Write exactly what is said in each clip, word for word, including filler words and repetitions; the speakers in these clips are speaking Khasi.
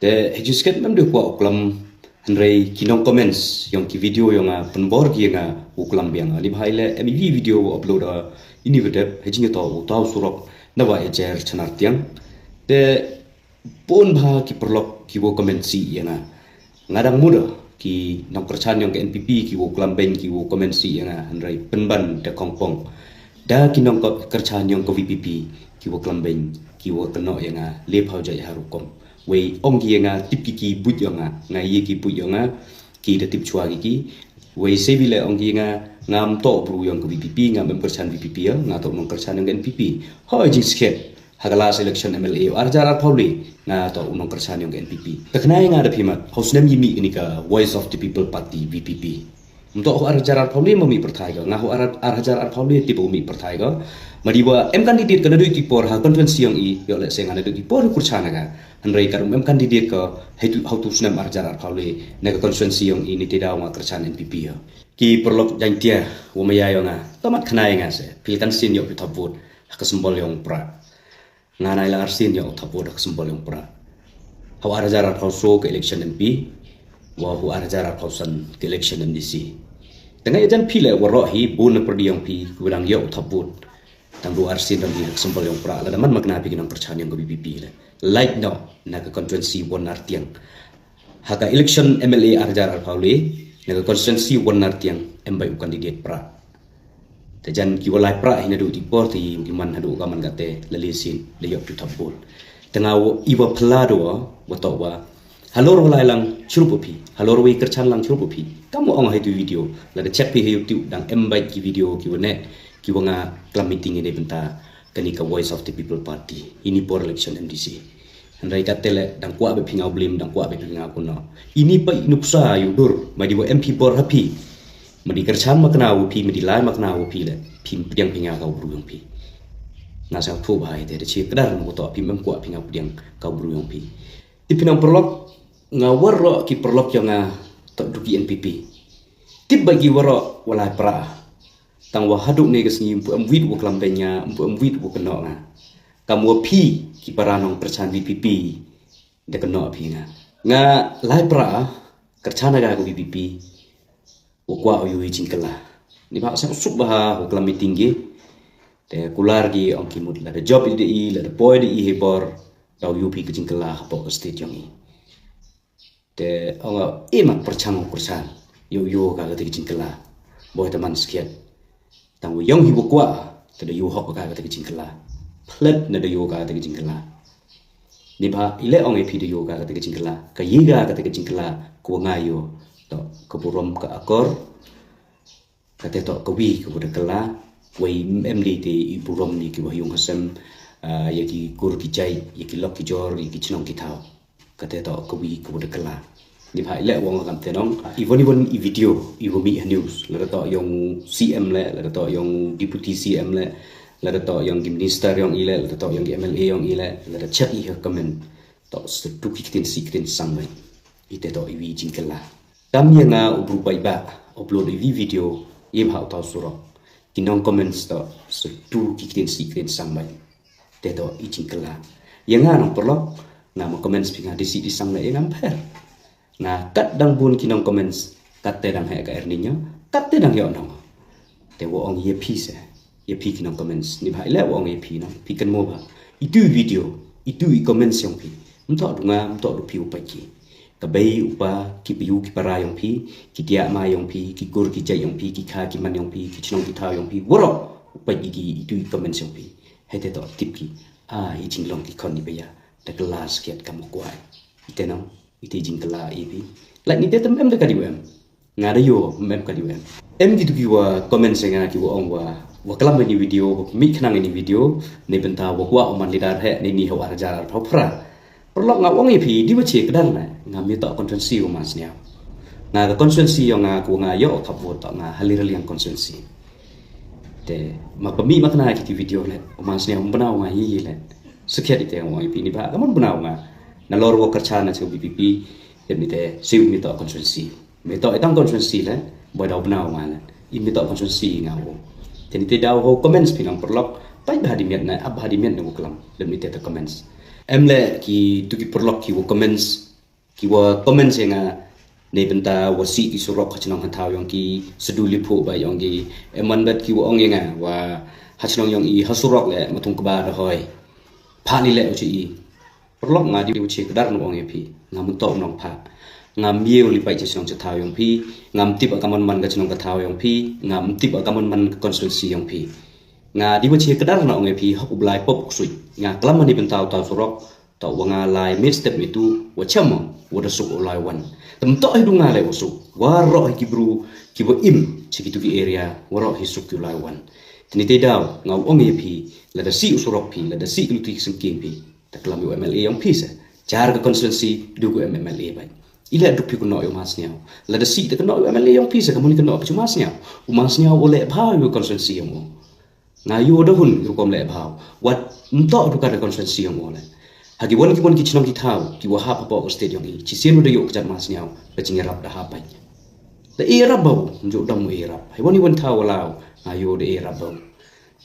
Te hei jingskhet mem de kwah u klam, hynrei ki nong comments yong ki video yong nga pynbor ki nga u klam biang. Ni bha ile em video upload a ini video hei jingto u tau surok na wa ejer chanar tiang. Te pun bha ki perlok ki wo comment si ya nga. Nga dang muda ki nong kerchan yong ka N P P ki wo klam beng ki wo comment si ya nga, hynrei pynban da kongpong da ki nong kerchan yong ka V P P ki wo klam beng ki wo keno ya nga le pau jai harukom. Wei ong ki ya nga tip ki ki buit yong nga, nga ye ki buit yong nga ki da tip chua ki ki. Wei sebi le ong ki ya nga ngam to bru yong ka V P P, ngam em kerchan V P P ya, nga to nong kerchan yong ka N P P. Hoi jingskhet. Ha ka last election M L A u arhajar arphaw le nga to u nong kerchan yong ka N P P. Te khnai nga da phi mat hau snem yimi kani ka Voice of the People Party, V P P. Mto hu arhajar arphaw le ma mi perthai ka, nga hu arhajar arphaw le tip u mi perthai ka. Ma di wa em candidate ka na dui ti por ha constituency yong i, yo le se nga na dui ti por hu kerchan ka. Hynrei ka em candidate ka hei tu hau tu snem arhajar arphaw le na ka constituency yong i ni te daw nga kerchan N P P ya. Ki perlok Jaintia wa maya yong nga, tomat khnai nga se pil kan sin yo pil thap vote ha ka symbol yong pra. Nga nai la arsin ya u thap vote ha ka symbol yong pra. Hau arhajar arphaw so ka election M P, wa hu arhajar arphaw san ka election M D C. Tengah ya jan phi le waroh hi bun na perdi yong phi ku dang ya u thap vote. Tang du arsin dang hi ha ka symbol yong pra la daman makna phi ki nong kerchan yong ka V P P le. Like no na ka constituency wan nar tiang. Ha ka election M L A arhajar arphaw le na ka constituency wan nar tiang em bai u candidate pra. Te jan ki walai pra hi na du ti por ti ki man ha du ka man kate la le sin le yok tu thap bol. Te nga i wa phla do wa to wa halor walai lang chrup phi, halor wei kerchan lang chrup phi. Kam ong hai tu video la da check phi ha YouTube dang em bai ki video ki wa ne ki wa nga klam meeting ini benta kani ka Voice of the People Party ini por election M D C. Hynrei kate le dang kwah be phi nga u blim, dang kwah be phi nga u kuno. Ini pa i nuksa yu dur ma di wa em phi bor ha phi. Ma di kerchan makna u phi, ma di lai makna u phi le phi pdiang phi nga ka u bru yong phi. Nga sa thu bha ite da chi kedar ma to phi mem kwah phi nga pdiang ka u bru yong phi. Ti phi nang perlok nga waroh ki perlok yong nga to du ki N P P. Tip ba ki waroh walai pra. Tang wa ha du ne ka sngi mpu em wit wa klam beng nga, mpu em wit wa keno nga. Kam wa phi ki para nong kerchan V P P da keno phi nga. Nga lai pra kerchan aga ka V P P wa kwah u yu i jingkela. Ni ba sa suk ba ha wa klam meeting gi. Te kular gi ong ki mut la da job i de i, la da poi de i he bor da u yu phi ka jingkela ha po ka state yong i. Te ong i mat perchang u kerchan yo yo ka kata ka jingkela. Boi te man skiat. Tang u yong hi bu kwah te da yo hok ka kata ka jingkela. Phlet na da yo ka kata ka jingkela. Ni ba ile ong i phi da yo ka kata ka jingkela. Ka yi ka kata ka jingkela ko nga yo to ka burom ka akor. Kate to ka wi ka wa da kela, wei em di te i burom ni ki wa yung hasem, ya ki kur ki jai, ya ki lok ki jor, ya ki chnong ki thaw. Kate to ka wi ka wa da kela. Ni ba ile wong kam te nong, i won i won i video, i wa mi ha news, la da to yong C M le, la da to yong deputy C M le, la da to yong ki minister yong i le, la da to yong ki M L A yong i le, la da check i ha comment. To setu ki ktin si ktin sang mai. Ite to i wi jingkela. Kam ya nga u bru bai ba upload i video ye bha u tau surok. Ki nong comments to setu ki ktin si ktin sang mai. Te to i jingkela. Ya nga nong perlok nga ma comments phi nga di si di sang mai ya nga mpher. Nga kat dang bun ki nong comments kat te dang he ka erninyo kat te dang yo nong. Te wa ong ya phi se ya phi ki nong comments ni ba ile wa ong ya phi nong phi kan mo ba. Itu video itu i comments yong phi. Mto du nga mto du phi u pai ki. Ka bei u pa ki piu ki para yong phi, ki tia ma yong phi, ki kur ki jai yong phi, ki kha ki man yong phi, ki chnong ki thaw yong phi, woro u pai ki itu i comments yong phi. Hete to tip ki. A i jinglong ki khon ni ba ya da kela skiat ka mo kwai. Ite nong ite jingkela i phi. Lak ni te tem em da ka di em. Nga da yo mem ka di em. Em ki tu ki wa comment se nga ki wa ong wa wa klam ni video wa mi khnang ni video ni benta wa wa man lidar he ni ni haw arjar arphaw phra. Perlok nga ong i phi di wa che kedar na nga mi to constituency wa mas niaw. Nga ka constituency yo nga ku nga yo ka vote to nga halir liang constituency. Te ma pa mi ma kena ki ti video le wa mas niaw bna wa nga yi le. Sekhiat ite wa ong i phi ni ba ka man bna wa nga. Na lor wa kercha na se B P P. Te mi te se mi to constituency. Me to itang constituency le boy daw bna wa nga le. I me to constituency nga wo. Te ni te daw ho comments phi nang perlok. Pai bha di miat na ab bha di miat na wo klam. Lem ni te to comments. Em leh ki tu ki paralok ki wa comments, ki wa comments ïa nga na bynta wa sih ki surok ha chnong ha thaw yong ki, sdang li phuh ba yong ki. Em man bad ki wa ong ïa nga wa ha chnong yong i ha surok leh matung kba da hoi. Pha ni leh u chi i. Paralok, nga di wa chi kdar na ong ïa phi. Nga mynta u nong pha. Ngam ïew li pait cha chnong cha thaw yong phi. Ngam tip a ka mon man ka chnong ka thaw yong phi. Ngam tip a ka mon man ka constituency yong phi. Nga di wa chi kdar na ong ïa phi, hok u Blai pop u ksuid. Nga klam na bynta u thaw surok. Ta wa nga lai mit step mitu, wa chama, wa da suk u lai wan. Tam to hi du nga lai wa suk. Wa roh hi ki bru, ki wa im, chi ki tu ki area, wa roh hi suk ki u lai wan. Tini te daw, nga ong ïa phi, lada sih u surok phi, lada sih ki luti ki sengking phi. Ta klam ïa u M L A yong phi sa. Jar ka constituency, du ku M L A bai. Ila duk phi ku no ïa u Masniaw. Lada sih ta ku no ïa u M L A yong phi sa, ka mun ku no phi u Masniaw. U Masniaw u leh bha ïa u constituency yong u. Nga ïoh da hun rukom leh bha. Wat nto du ka da constituency yong u leh. Ha ki wan ki wan ki chnong ki thaw, ki wa hap hapoh ka state yong i. Chi sien wa da ïoh ka jat Masniaw, ka jingïarap da hap bai. Da ïarap bau, njo dam u ïarap. Hai wan i wan thaw wa law, nga ïoh da ïarap bau.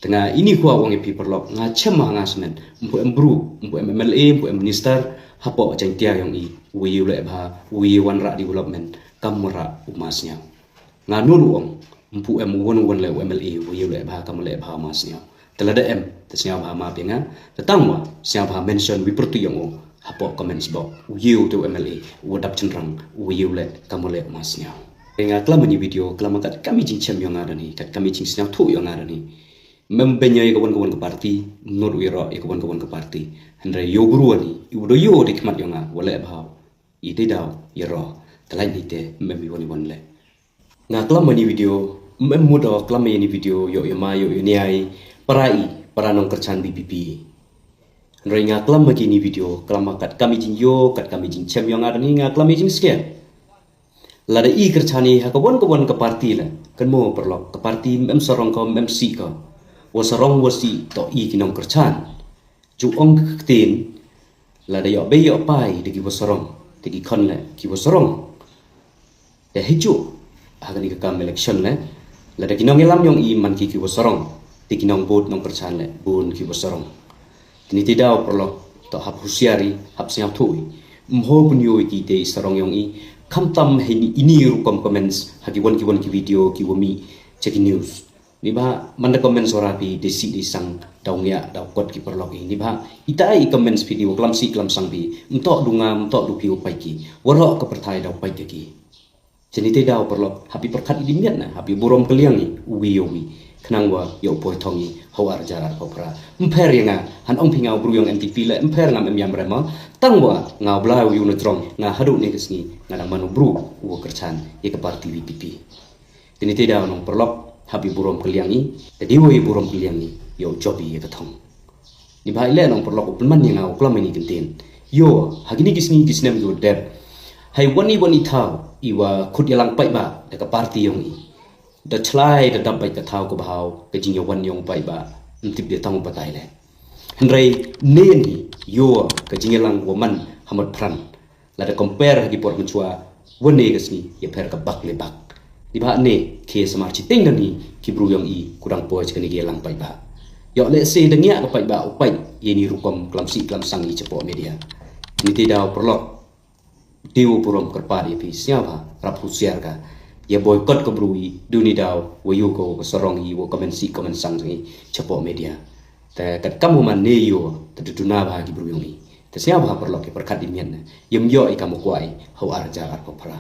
Tanga ini khwa ong ïa phi paralok, nga chem ha nga smen, mpu em bru, mpu em M L A, mpu em minister, hapoh Jaintia yong i, wa ïoh leh bha, wa ïoh wan rak development, kam wa rak u Masniaw. Nga nuru ong, mpu em wan wan leh u M L A, wa ïoh leh bha, kam leh bha u Masniaw. Te lada em, te sniaw bha ma phi nga, te tang wa, sniaw bha mention wi pyrtu yong u, hapoh comments box, u ïoh te u M L A, u dap chenrang, u ïoh leh, kam leh u Masniaw. Nga klam ni video, klam kat kam i jingchem yong nga dani, kat kam i jingsniaw thu yong nga dani. Mem ben ïa ka wan ka wan ka party, not wi ro ïa ka wan ka wan ka party. Hynrei ïoh bru ani, i u do ïoh de khmat yong nga, wa leh bha. I te daw, ïa ro, te lait ni te, mem i wan i wan leh. Nga klam ni video, mem mudo klam ni video, ïoh ïa ma, ïoh ïa niai, para i, para nong kyrchan B P P. Hynrei nga klam ma ki ni video, klam ma kat kam i jingïoh, kat kam i jingchem yong nga dani, nga klam i jingsngiat. Lada i kyrchan i ha ka wan ka wan ka party leh, kan mo paralok, ka party mem sarong ko, mem sih ko. Wa sarong wa sih, to i ki nong kyrchan. Ju ong ka ktien, lada ïoh bei ïoh pai, da ki wa sarong, da ki khon leh, ki wa sarong. Te hi ju, ha kani ka kam election leh, lada ki nong ïalam yong i man ki ki wa sarong, da ki nong vote nong kyrchan leh, bun ki wa sarong. Tini te daw paralok, to hap husiari, hap sniaw thu i. Mho pun ïoh i ki te i sarong yong i, kham tam he ni ini rukom comments, ha ki wan ki wan ki video, ki wa mi, cha ki news. Ni bha, man da comments wa ra phi, de sih de sang, daw ngiah, daw kot ki paralok i. Ni bha, ita i comments phi di wa klam sih klam sang phi, mto du nga, mto du phi wa pai ki, wa ro ka pyrthai daw pai ki. Chini te daw paralok, happy pyrkhat i di miat na, happy burom kaliang i, uwi uwi. Khnang wa, ïoh poi thong i, haw ar jar ar pho phra. Mpher ïa nga, han ong phi nga u bru yong N P P leh, mpher ngam em ïam rema, tang wa, nga u Blai u ïoh na jrong, nga haduh ne ka sngi, nga dang man u bru, u wa kyrchan, ïa ka party V P P. Tini te daw nong paralok, happy burom kaliang i, te di wa ïa burom kaliang i, ïoh jop i ïa ka thong. Ni bha i leh nong paralok u pynman ïa nga u klam ini kyntien. Ïoh, ha kini ki sngi ki snem ki wa dep. Hai wan i wan i thaw, i wa khut ïalang paidbah, da ka party yong i. Da chlai da dap bad ka thaw ka bhaw, ka jingïawan yong paidbah, ym tip de tang u batai leh. Hynrei, nen hi, ïoh, ka jingïalang wa man, ha mat pran. Lada compare ha ki por mynchwa, wan ne ka sngi, ïapher ka bak le bak. Ni bha ne, ki samar chiteng dani, ki bru yong i, ku dang poi cha kani ki ïalang paidbah. Ïoh leh se da ngiah ka paidbah, u paid, ïa ni rukom klam sih klam sang i chapoh media. Ni te daw paralok, te u burom kyrpad ïa phi sniaw bha, rap husiar ka. Ïa boycott ka bru i, du ni daw, wa ïoh ka, ka sarong i, wa comment sih comment sang i, chapoh media. Te kat kam u man ne ïoh, te du duna bha ki bru yong i. Te sniaw bha paralok i pyrkhat i mian na. Ïam ïoh i kam u kwai, haw ar jar ar pho phra.